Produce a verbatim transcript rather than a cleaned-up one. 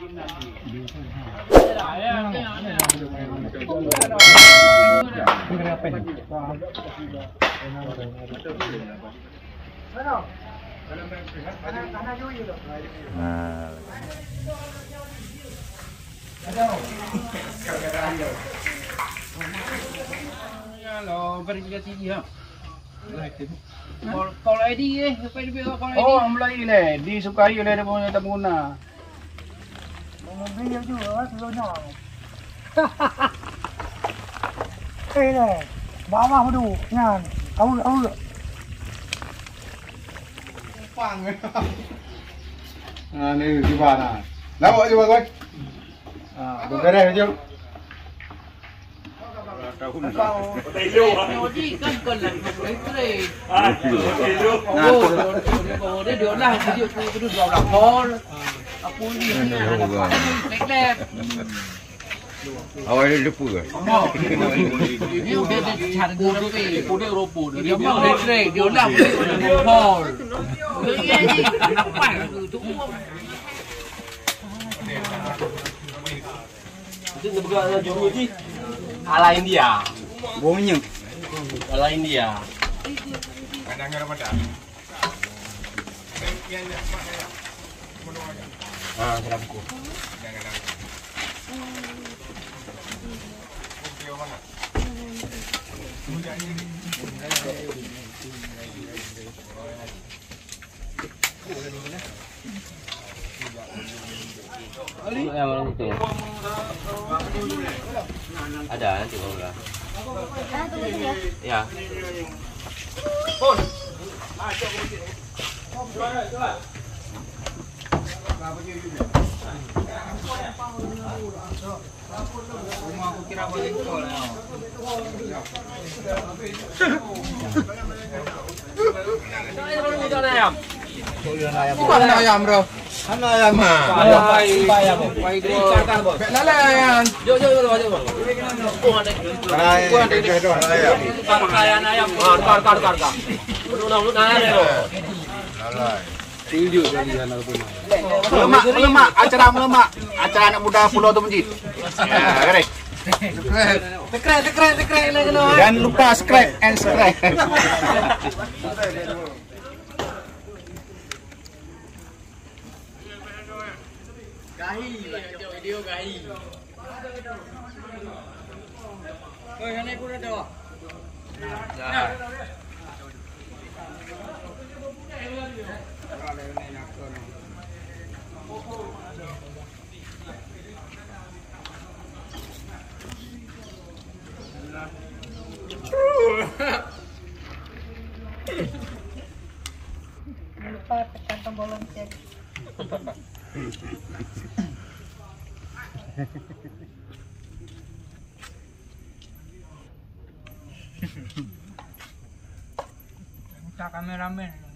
Nah. Ya, lo, beri kita tinggi, ya. Call, call I D eh, apa dia call I D? Oh, mulai leh. Disukai oleh dia punya tamu na. Mobil dia juga, sebelumnya. Eh, leh. Bawah tu, nyan. Awak, awak. Kupang. Nah, ni, cuba nah. Nampak cuba, koi? Ah, beres je. Nah, dia diolah video tu dua belas hol. Aku ni ada apa? Teklep. Awak ada depa ke? Ini udah ada cara gerope. Dia mau retreat, diolah hol. Dia ni kenapa tu? Itu peugah dengan juru jih. Ala India. Bau minyak. Ala India. Kadang Ramadan. Ha, sudah buku. Yang mana tu? Ada nanti baru lah. Ya. Bukan ayam, bro. Kan ayam, ha. Ayam, ayam. Bek lalai, ayam. Jom, jom, jom, jom. Hai, ayam. Ayam, ayam. Ha, dekat, dekat, dekat, dekat. Lalai. Meulemak, meulemak, acara meulemak. Acara anak muda Pulo Teumujit. Ya, garis. Tekrek, tekrek, tekrek, nak kena. Jangan lupa subscribe and subscribe. Gahi, video gahi. Oi, hana ikut dah. Nah. Jangan lupa tekan tombol lonceng. Minta kameramen.